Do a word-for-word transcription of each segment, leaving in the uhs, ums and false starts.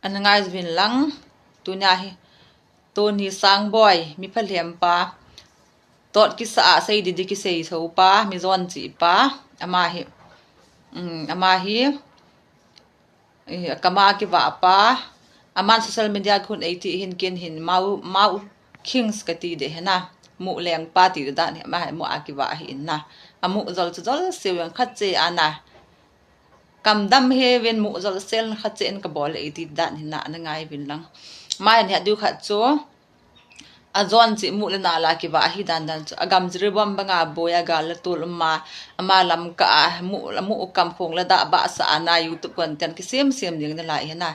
Ana ngai uvin lang, tunia hi, Tony Sangboi, mi phalhem pa, tot kisa a sei didi kisei so pa, mi jon chi pa, ama hi, um, ama hi, eh, kama kiva pa, aman social media khun eiti hin kin hin, Mau, Mau Kings kati de hena, mu leng pa ti dan hi, ama hi mu a kiva hi in na, amu jol chu jol siu yang khat che ana, Kam dam he ven mu jol sel kha chen ka bol eiti dan hi na, ana ngai uvin lang. Mai ni adu khat chu. A jon chi mu le na la kiva hi dan dan chu. A gam jiri bom banga boi a gal le tul um ma. Ama lam ka a mu, mu kam khong le da ba sa ana YouTube content ki sem sem ding na lai hi na.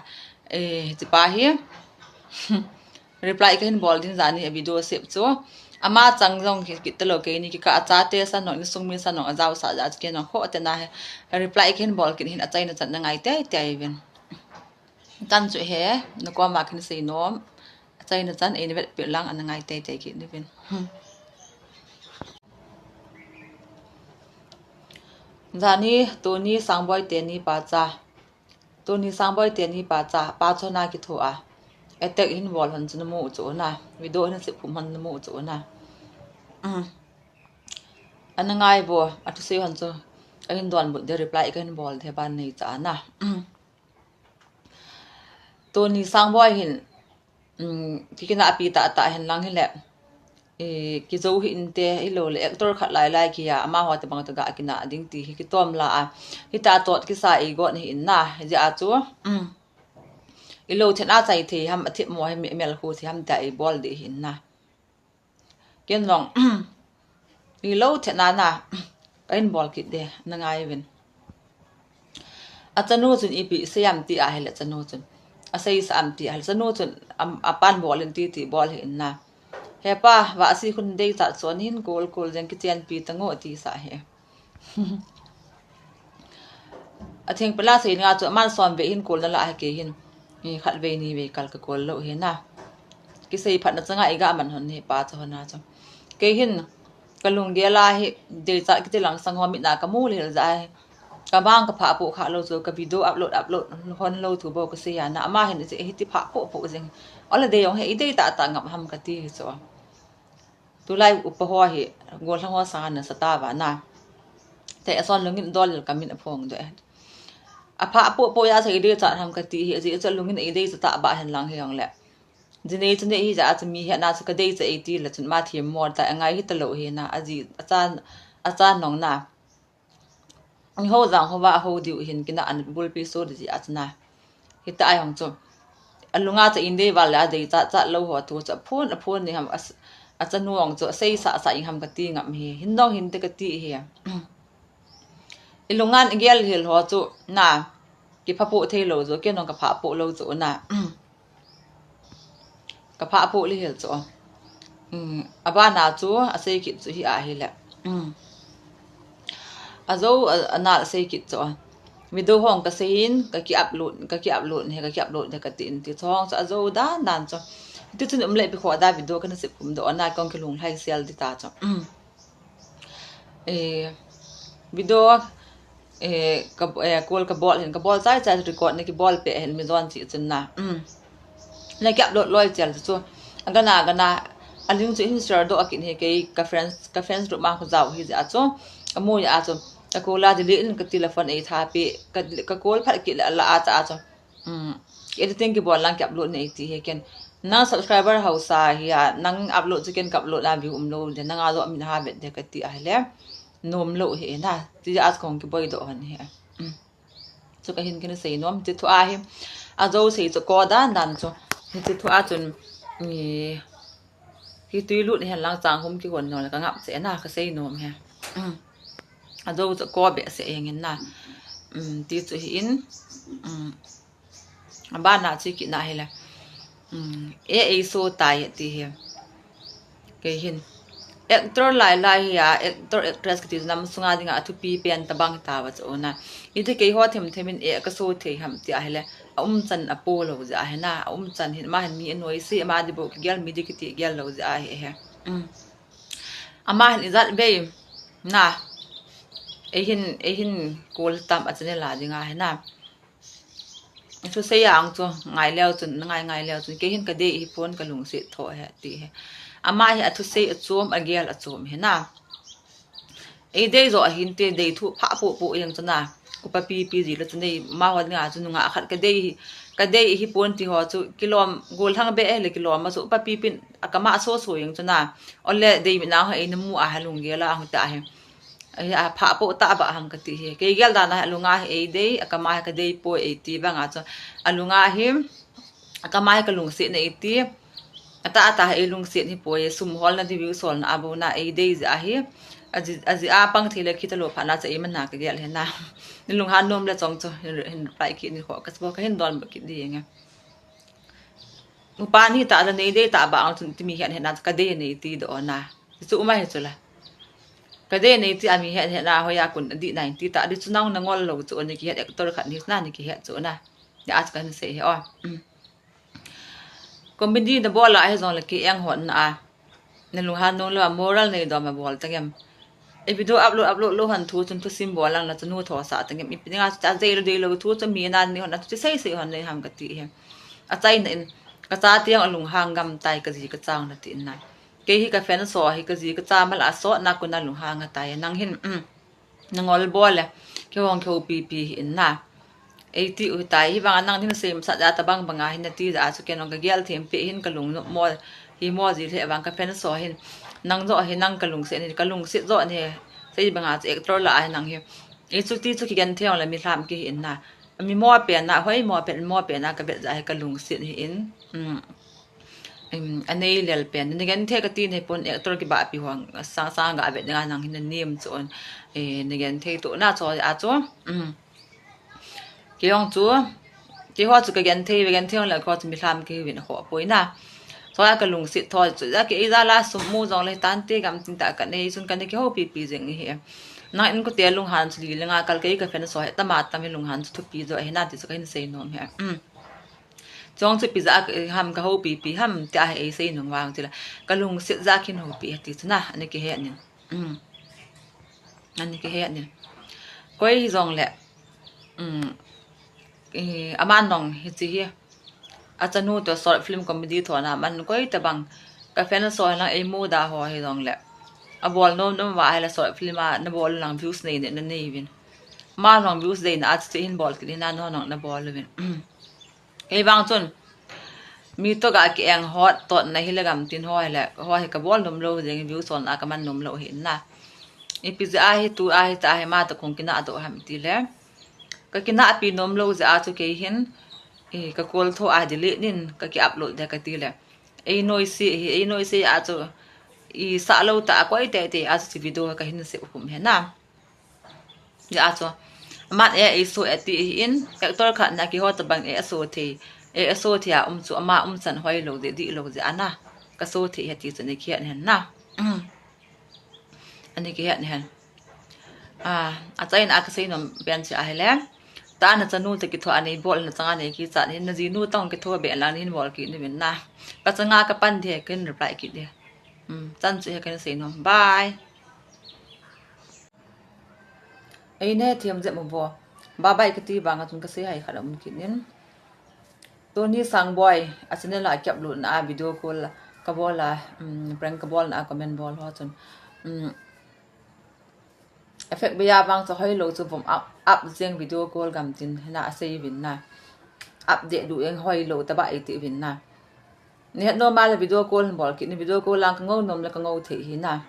Eh, chi pa hi. Reply kahin bol ding jani a video sep chu. Ama chang jong ki, kit talou keini kika a chate sa nong, insung mi sa nong, a jao sa ja chu kei nong kho te na he. Reply kahin bol kit hin a chaina chan na ngai tei tei ven. Chan chu he, na koma kahin sei nom. A chaina chan eini vet pe lang ana ngai tei tei kit ni ven. Jani, Tony Sangboi teni pa cha. Tony Sangboi teni pa cha, pa chona kitho a. Attack hin bol hon chu namu chu na. Video hin sep phum hon namu chu na. Um. Ana ngai vo, a thusei hon chu. Ahin donbut de reply kahin bol de ban nei cha na. Um. Tony Sangboi hin, um, kikina api ta ta hin lang hi le. Eh, kijo hi inte, ilou le actor khat lai lai kia, amaho te bang ta ga kina ding ti hi kitom la a. Hita tot kisa i gon hi in na, hi a chu. Um. Ilou then a chai thei ham, a thip mo hi mi, mel khu thei ham ta i bol di hi in na. Ken long, ilou then a na, kahin bol kit de, na ngai uvin. A chanu chun ipi sei am ti a hi le chanu chun. A sei sa am ti a hi le chanu chun, am, a pan bol in ti ti bol hi in na. He pa, va si khun dei cha chon hin kul kul jeng kichen pi ta ngo ti sa he. A theng pela sei nga chu aman som ve hin kul na la he kei hin. Ni khat ve ni ve kal ka kul lou he na. Kisei phat na changa i ga man hon he pa cha hon na chu. Kei hin ka lunggel a hi dei cha kiti lang sang ho mit na ka mu le hel ja he. Ka bang ka pha pu kha lou chu ka video upload, upload hon lou thu bo ka sei a na. Ama hin hi ti pha pu pu jeng. Ola dei jong he i dei ta ta ngap ham ka ti hi chu. Tulai upa ho hi, gollhang ho sanga nasa ta va na. Te ason lungin dol lel kamin aphong de. Apha apo po ya sa i dei cha ham ka ti hi, aji cha lungin i dei cha ta ba hen lang hi jong le. Ji nei chu nei hi ja chu mi hi na chu ka dei cha ei ti le chun ma thi mo ta ngai hi ta lo hi na, aji acha, acha nong na. Ho jang ho va ho diu hin kina an bulpi so di a chuna. Hita ai hong chu. Alunga cha in dei val le a dei cha cha lo ho tu cha phun a phun ni ham as-, a chanu ong chu sei sa sa in ham ka ti ngam hi. Hin dong hin te ka ti hi. Ilungan gel hil ho chu na. Ki pha pu thei lo chu, ken ong ka pha pu lo chu na. Ka pha pu li hel chu. Um, abana chu, a sei kit chu hi a hi le. Um. A jo, a, a nal sei kit chu. Video hong ka sei in, ka ki upload, ka ki upload he, ka ki upload he ka ti in ti chong chu, a jo dan dan chu. Ti chun um le pi kho da video ka na sip kum do na kong ki lung lai sel di ta chu. Um. Eh, video, eh, ka, eh, call ka bol hin, ka bol chai chai record na ki bol pe hin mi jon chi chun na. Um. Na ki upload loi chel chu. Agana, agana, a link chu hin share do akin he kei ka friends, ka friends group ma khu jao hi ja chu. Amu ya chu. Ka call a delete in ka telephone ei tha pi, ka, ka call phat ki la, la a cha chu. Um, editing ki bol lang ki upload nei ti he ken. Nang subscriber hausa hi a, nang upload chu ken ka upload na view um lo de, nang a lo min ha vet de ka ti a hi le. Nom lo hi na, ti a kong ki boi do han hi. Um. Chu ka hin kin sei nom, ti thu a hi. A jo sei chu ko dan dan chu. Hi ti thu a chun, ni, hi tui lut ni hen lang chang hum ki gon no le ka ngap che na ka sei nom he. Um. A jo chu ko be se eng in na. Um, ti chu hi in. Um. Abana chu kit na hi le. Um, e, e so tai ti hi. Kei hin. Actor lai lai hi a, actor actress kiti nam sunga dinga a thupi pen ta bang ta va chu na. Iti kei ho them them in e ka so thei ham ti a hi le. A um chan a po lo ja hi na. A um chan hin ma hin mi a noi si ma di bo ki gel mi di kiti gel lo ja hi he. Um. Ama hin i jat bei na. E hin, e hin kol tam a chane la dinga hi na. Thusei a ang chu ngai leu chun, na ngai ngai leu chun, kei hin ka dei hi pon ka lungset tho he ti he. Ama hi a thusei a chom, a gel a chom he na. Ei dei jo ahin te, dei thu pha pu pu yang chu na. Upa pi pi ji la chu nei ma ho nga chu nunga khat ka dei hi, ka dei hi pon ti ho chu kilom gol hang be he le kilom ma chu upa pi pin a kama so so yang chu na. Ole dei mi na ho ei na mu a ha lung gel a hung ta he. Ai, a pha po ta ba hang ka ti he. Kei gel dan a lunga he ei dei, a kama he ka dei po ei ti bang a chu. A lunga he, a kama he ka lungset na ei ti. A ta a ta he ei lungset hi po e, sum hol na di view sol na a bo na ei dei ja he. A ji, a ji a pang thei le khi ta lo pha na cha ei man na ka gel he na. Ni lunghan nom le chong chu, hin, hin pai ki ni kho, ka bo ka hin don ba ki di nge. Upa ni ta la nei dei ta ba ang chun ti mi het het na ka dei nei ti do na. Chu ma he chu la. Ka dei nei ti a mi het het na hoya kun di nai ti ta di chu nang na ngol lo chu ni ki het actor khat ni na ni ki het chu na. Ya a chu kan sei he o. Mm. Comedy na bol a he jong le ki eng hon na a. Na lunghan nung lo a moral nei dom a bol ta ngem. E video upload, upload lo han thu chun thusim bol lang na chu nu tho sa ta ngem. Ipi nga chu cha jei lo dei lo thu chu mi nan ni hon a chu sei sei hon nei ham ka ti he. A chai na in ka cha tiang a lunghang gam tai ka ji ka chang na ti na. Kei hi ka fan so hi ka ji ka cha mal a so na ku na lunghang a tai nang hin, um, na ngol bol le. Kei hong kei pi pi hi in na. Ei ti u tai hi bang a nang din sei masa ja ta bang bang a hin na ti ja chu ken ong ka gel them pe hin ka lung no mo hi mo ji le bang ka fan so hin. Nang jo hi nang ka lungset ni ka lungset jo ni. Sei bang a chu actor la a hi nang hi. Ei chu ti chu ki gen the ong le mi hlam ki hi in na. Mi mo pe na hoi mo pe mo pe na ka bet ja hi ka lungset hi in. Um. Em, a nei lel pen. Ni gen the ka ti nei pon actor ki ba pi hong sang sang ga bet nga nang hin na nim chu on. Eh, ni gen the to na cho a chu. Um. Ki hong chu. Ki ho chu ka gen the, gen the hong le ko chu mi hlam ki win ho poi na. Cho a ka lungset tho chu ja ki ei ja la sum mu jong le tan te gam tin ta ka nei sun ka nei ki ho pi pi jeng hi. Na in ko te lunghan chu li le nga kal kei ka fan so he ta ma ta mi lunghan chu thu pi jo he na ti chu ka hin sei nom he. Um. Chong chu pi ja ham ka ho pi pi ham ti a he ei sei nung vang ti la. Ka lungset ja kin ho pi he ti chu na, ani ki he nin. Um. Ani ki he nin. Koi jong le. Um. Eh, aman nong hi chi hi. A chanu to short film comedy tho na man koi ta bang. Ka fan so na ei mu da ho hi jong le. A bol nom nom va he la short film a na bol lang views nei nei na nei vin. Ma nong views dei na a chi hin bol ki na no nong na bol vin. Kei vang chun, mi to ga ki eng hot, tot na hi le gam tin ho hi le, ho hi ka bol nom lo, jeng view sol na ka man nom lo hi na. Ipi ja a hi tu a hi ta hi ma ta kong ki na do ham ti le. Ka ki na pi nom lo ja a chu kei hin, i ka kol tho a delete nin, ka ki upload de ka ti le. Ei noi si, ei noi si a chu, i sa lo ta a koi te te a chu video ka hin se khum he na. Ja chu. Aman e, e so e ti hi in, actor khat na ki ho ta bang e so thei. E so thei a um chu ama um chan hoi lo je, di lo je ana. Ka so thei he ti chu ni ki het hen na. Um. Ani ki het hen. A, a chai na ka sei nom pen chi a he le. Ta na chanu ta ki tho a nei bol na changa nei ki chan hin na ji nu tong ki tho be lang hin bol ki ni min na. Ka changa ka pan de kin reply ki de. Um, chan chu he kan sei nom. Bye. Ei ne thiam jep mo bo. Bye bye ka ti bang a chun ka sei hai khat a um kit in. Tuni Sangboi, a channel a ki upload na a video call ka bol a, um, prank ka bol na a comment bol ho chun. Um, effect be a bang chu hoi lo chu vom up, up jeng video call gam tin na a sei vin na. Update du eng hoi lo ta ba ei ti vin na. Ni het nom a le video call bol kit ni video call lang ka ngou nom le ka ngou thei hi na.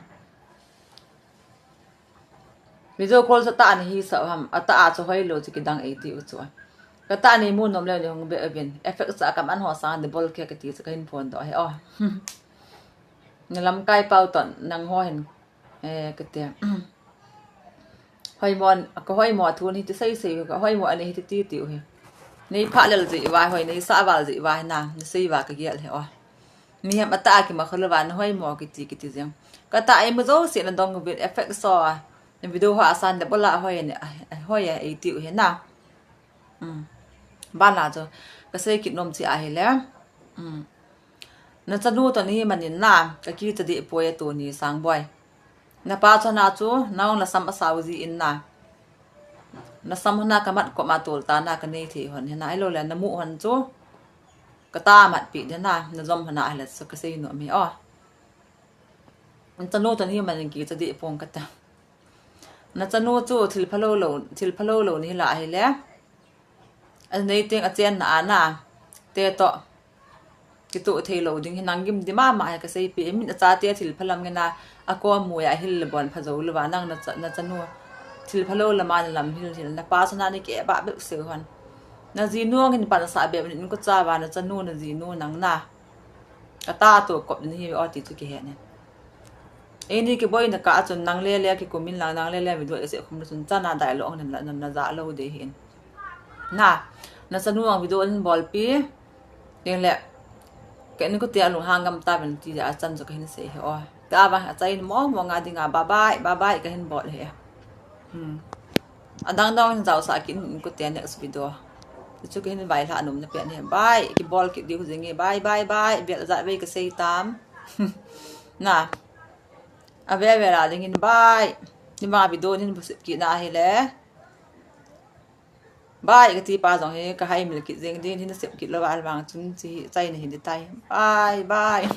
Video call sa ta ni hi sa ham, a ta a chu hoi lo chu ki dang ei ti u chu. Ka ta ni mu nom le ni hong be a vin. Effect sa ka man ho sang de bol ke ka ti chu ka hin phone do he o. Na lam kai pau ton nang ho hin. Eh, ka ti. Hoi mo, ka hoi mo thu ni ti sei sei ka hoi mo ani ti ti ti u he. Nei pha lel ji wa hoi nei sa val ji wa na, ni sei wa ka gial he o. Ni hem a ta ki ma khol wa na hoi mo ki ti ki ti jeng. Ka ta ai mu jo si na dong bit effect so. Ni video ha san de bola hoi ni, hoi e ti u he na. Um. Ba na jo. Ka sei ki nom chi a he le. Um. Na chanu to ni manin na, ka ki ta di poi a tu ni Sangboi. Na pa chana chu, nang na sam a sau ji in na. Nasam hon a kamat kop ma tol tana kanei thei hon hina, ahilou le namu hon chu katamat pi dena, najom hon a ahile chu kasei nom e o. Nachanu toh nahi man kicha deh pong kata. Nachanu chu thil phalou lou, thil phalou lou nahi la ahile, anei teng achenna ana te toh kitoh thei lou ding hi nang gim di mama hi kasei pi. Min achate thil phalam ngena, akom muya ahil le bon pha jou louva nang nacha, nachanu thil phalou lama nalam hil hil, napa sana ni keba bep seu hon. Najinu angin pan sa bep nin ko chawa, nachanu najinu nang na. Kata toh kop ni hi o ti chu kihe ne. Eini kiboina kah a chun nang lele kikumin lang, nang lele video ese khum le chun chana dialogue na, na, naja lou ding hin. Na, nachanu ang video nin bolpi. Ding le, keini kote alunghang gam tauvin ti achan chu kahin sei hi o. Tabang achaina mong mong a dinga bye bye, bye bye kahin bol hi. Hmm. Adang dang hin jaosah kit in kote next video. Chu kahin vailhah nom na pen hi. Bye, kibol kit diu jing e. Bye, bye, bye. Bel jat vei kasei tam. Na. Ave ve la ding in bye. Nima video nin bu sep kit na ahile. Bye, kati pa jong hi, kahai mil kit jeng din, hin sep kit lou va alwang chun chi, chaina hin di tai. Bye, bye.